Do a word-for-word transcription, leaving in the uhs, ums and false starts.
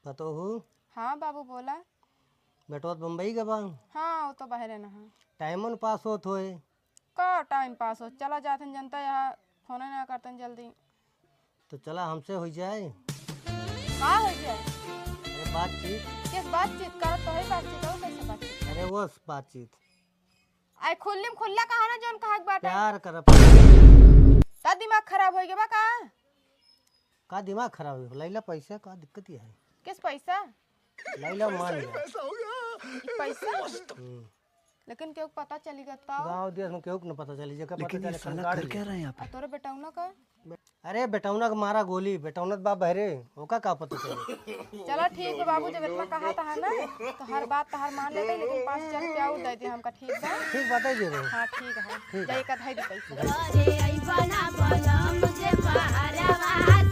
पतोहू। हाँ बाबू, बोला। बेटवा तो बम्बई गवा। हाँ, वो तो बहरे न है। टाइमो न पास होत होए। का टाइम पास हो, चला जात हन, जनता यहाँ फोन ना करतन जल्दी। तो चला, हमसे हो जाए। का हो जाए? अरे, बातचीत। किस बातचीत? करत तो है बातचीत, और कैसे बातचीत? अरे, वो बातचीत। आए खुल्ली में खुल्ला कहा ना, जौन कहा के बाटे। प्यार करब। ता दिमाग खराब हो गया बा का? का दिमाग खराब हो? लैला पैसा, का दिक्कत ही है? किस पैसा? लैला मान लिया। ई पैसा? हम्म। लेकिन केहू के पता चली गया तो? गाँव देश में केहू के न पता चली, जेकर पता लेकिन ये चले, साला खंगार कर ले। क्या रहा है यहाँ आ पे? तोरे बेटौना का? अरे, बेटौना के मारा गोली, बेटौना के बाप बहरे, ओका का पता चले? चला ठीक बा बाबू, जब इतना कहा था ना, तो हर बात तहार मान लेते, लेकिन पाँच हजार रुपया और दे दे हमका, ठीक बा? ठीक, बताई देबे। हाँ, ठीक है। ठीक। जाइए का धाई दे पैसा। अरे, आई बना बलम जे बहरवा